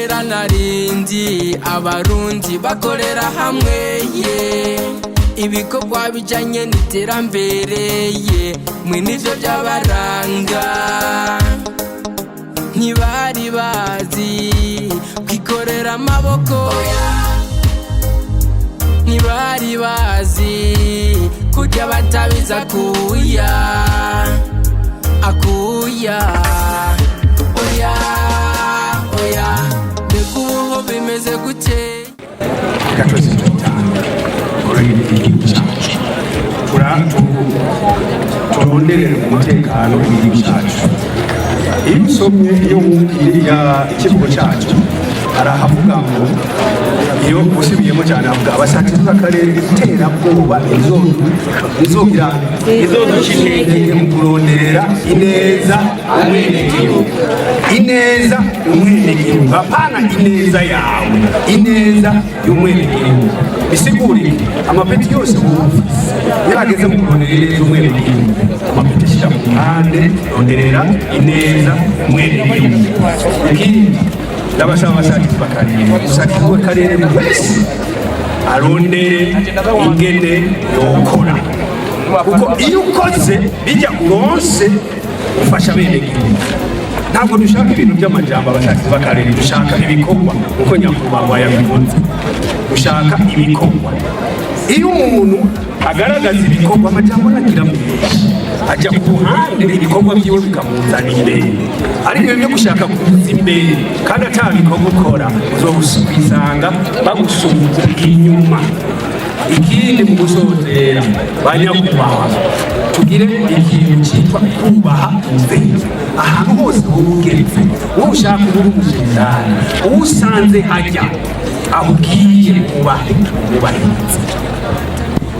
Kera narindi Abarundi bakorera hamwe ye, ibikorwa bijanye n'iterambere ye, mwe nivyo byabaranga. Ntibari bazi kwikorera amaboko, ntibari bazi kurya batabiza akuya akuya. Oya oya, mbega ubuho bimeze gute? Reka twese twitanga kurengera igihugu cyacu, turonderere umutekano igihugu cyacu. Iyo usomye, iyo wumviriya ikivugo cyacu, arahavuga ngo, iyo usubiyemo cyane, avuga abasatirizi b'akarere iterabwoba izogira izoduca intege mu kuronderera ineza umwenegihugu, ineza umwenegihugu, apana ineza yawe, ineza y'umwenegihugu. Bisigura iki? Amapeti yose wumva ufise, iyo hageze mu kurondera ineza umwenegihugu, amapeti ashyira ku ruhande, ronderera ineza umwenegihugu. Ikindi ndabasaba abasatirizi b'akarere, usatirizi w'akarere wese arondere ingene yokora, kuko iyo ukoze bijya uronse ufasha abenegihugu. Ntabwo dushaka ibintu by'amajambo, abashatsi b'akarere, dushaka ibikorwa. Uko nyakubahwa yabivuze, dushaka ibikorwa. Iyo umuntu agaragaza ibikorwa, amajambo nagira menshi ajya ku ruhande, ibikorwa byiwe bikamuzana imbere. Ariko ibyo gushaka kuza imbere kandi ata bikorwa ukora, uzobisanga bagusubiza inyuma. Ikindi mu gusozera, banyakubahwa, tugire ikintu cyitwa kubaha inzego. Ahantu hose wowe ugeze, wowe ushaka uba uri umujenerali, uwo usanze hajya aho ugiye, wubahe, wubahirize,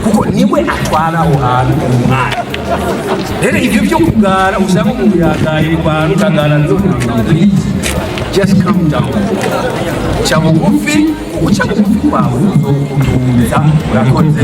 kuko niwe atwara aho hantu umwanya. Rero ibyo byo kugara, usanga umuntu yagaye abantu ukagara, please just calm down, ca bugufi. Uca bugufi kwawe uzokuduza. Urakoze.